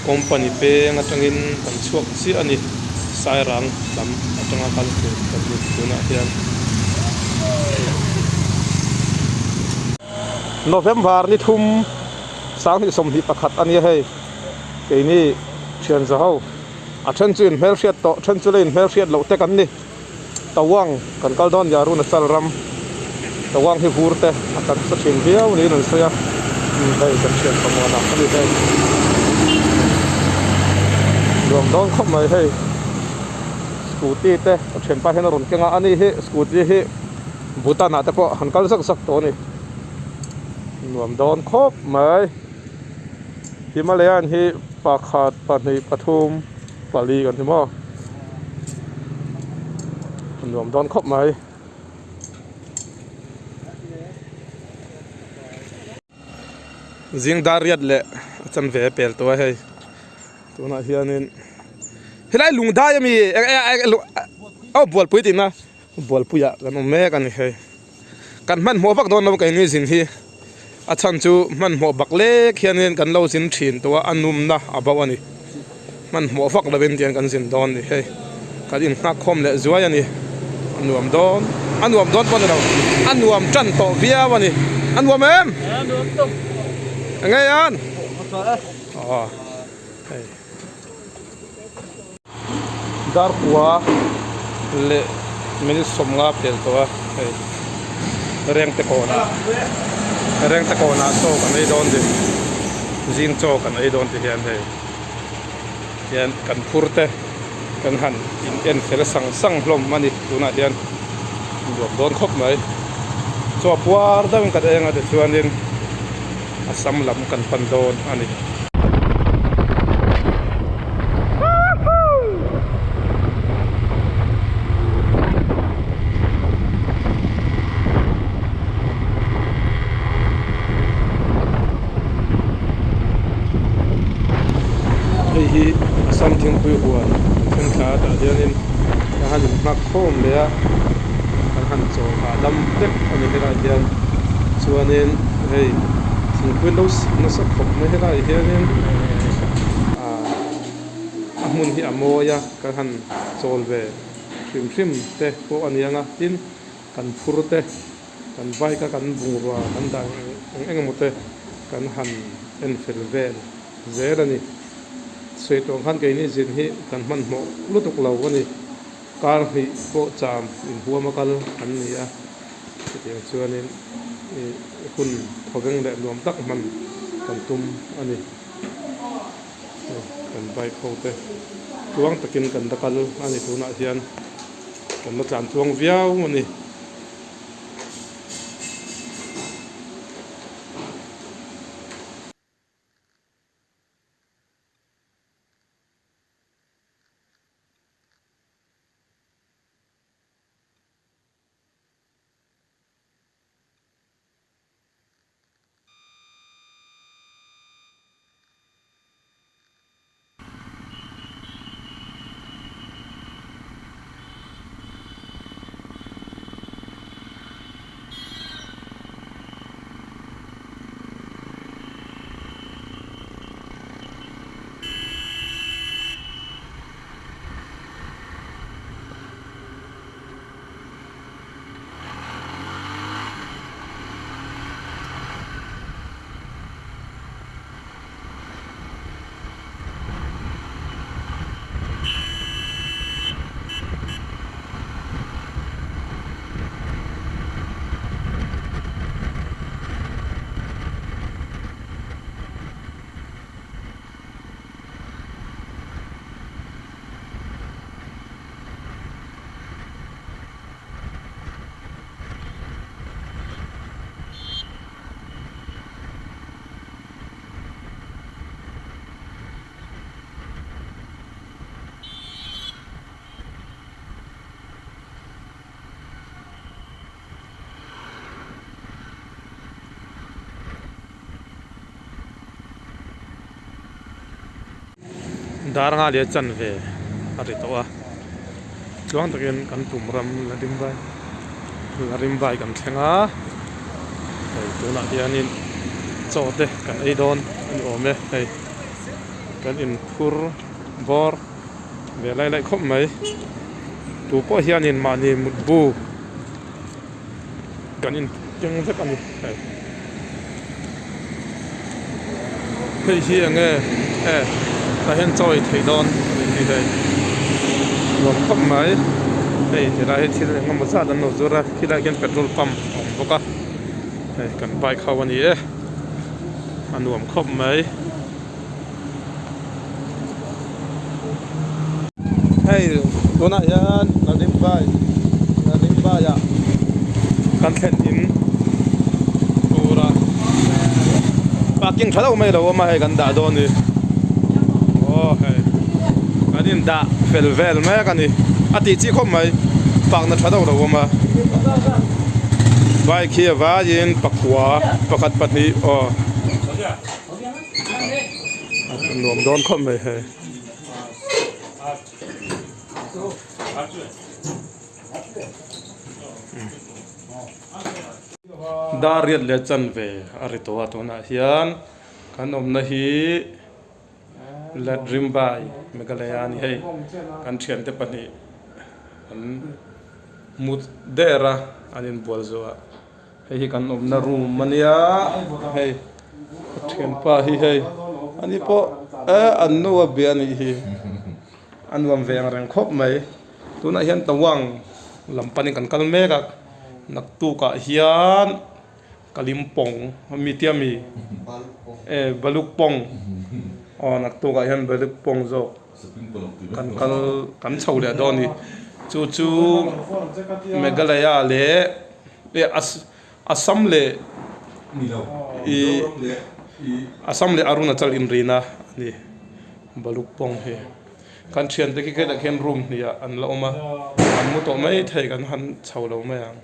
Company peng atangin kan chhuak chiah a ni. Sairang lam atanga kal tur kan ni tunah hian. November ni thum 2021 a nia hei. Keini thian za ho a then chu inhmelhriat tawh then chu la inhmelhriat loh te kan ni. Tawang kan kal dawn nia Arunachal ram Tawang hi vur te a kan sa thin viau niin an sawi a hei kan thian pamuan ah ani hei nuam dawn khawp mai hei scooty te ka thianpa hian a rawn keng a ani hi scooty hi Bhutan ah te pawh han kal zak zak tawh a ni nuam dawn khawp mai Himalayan hi pakhat pahnih pathum. Pali kan ti maw a nuam dawn khawp mai. Zing dar riat leh a chanve a pel tawh a hei tunah hianin helai lung dai ami aw bualpui tihna bualpuiah kan awm mek a ni hei. Kan hmanhmawh vak dawn lo keini zin hi a chhan chu hmanhmawh bak lek hianin kan lo zin thin tawh a a numna a bo a ni hmanhmawh vak lovin tiang kan zin dawn a ni hei kan inghak khawm leh zuai a ni a nuam dawn a nuam dawn pawh a ni lo a nuam tan tawh viau a ni a nuam em eng nge an aw hei. Darkua leh minute 50 pel tawh a hei Rengte kawnah Rengte kawnah chaw kan ei dawn ti zing chaw kan ei dawn ti hian hei hian kan phur te kan han in en fel sang sang hlawm a ni tunah hian nuam dawn khawp mai chaw puar deuhin kan eng a tichuanin a sam lam kan pan dawn a ni. Hei hi Assam thingpui huan thleng thla tah hianin ka han inhmak khawm leh a kan han chawl hahdam hlek a ni helaiah hian chuanin hei thingpui lo sik nasa khawp mai helaiah hianin ah a hmun hi a mawi a kan han chawl ve hrim hrim te pawh a ni ang a tin kan phur te kan bike a kan bungrua kan dah eng eng emaw te kan han en fel vel zel a ni sawi tawh ang khan keini zin hi kan hmanhmawh lutuk lo a ni. Kar hnih pawh cham inhuam a kal an ni a, chutiang chuanin ih hun thawveng leh nuam tak hman kan tum a ni. Hei kan bike ho te tluang takin kan la kal a ni tunah hian kan la tlan tluang viau a ni. Dar nga leh chanve a ri tawh a tluang takin kan tum ram la rim vai la rim vai kan thleng a hei tunah hianin chaw te kan ei dawn a ni awm e hei. Kan inphur bawr ve lai lai khawp mai. Tu pawh hianin mahni mutbu kan in keng vek a ni hei. Hei hi eng nge e tah hian chaw ei theih dawn a nih hi hei nuam khawp mai hei tilai hi thil eng emaw zat an lo zur a khilaiah khian petrol pump a awm bawk a hei kan bike ho a ni e a nuam khawp mai. Hei tunah hian Nalimbai Nalimbai ah kan thlen in tura parking tha deuh mai lo awm a hei kan dah dawn a ni aw hei kan in dah fel vel mek a ni a tih chi khawp mai park na tha deuh lo awm a bike hi a vaiin pakua pakhat pahnih aw. Nuam dawn khawp mai hei. Dar riat leh chanve a ri tawh a tunah hian kan awmna hi Ladrimbai Meghalaya a ni hei kan thiante pahnih an mut der a an inbual zawh ah. Hei hi kan awmna room a nia hei ka thianpa hi hei ani pawh eh an nu a bia a nih hi a nuam ve ang reng khawp mai tunah hian tawang lam panin kan kal mek a naktukah hian kalimpong mi tia mi eh balukpong aw naktukah hian balukpong zawk. Kan kal kan chho leh dawn a ni chu chu Meghalaya leh Assam leh ih Assam leh Arunachal inrina a ni Balukpong hi kan thiante khi khelh ah khian room hnih ah an la awm a an mu tawh mai thei kan han chho lo mai ang.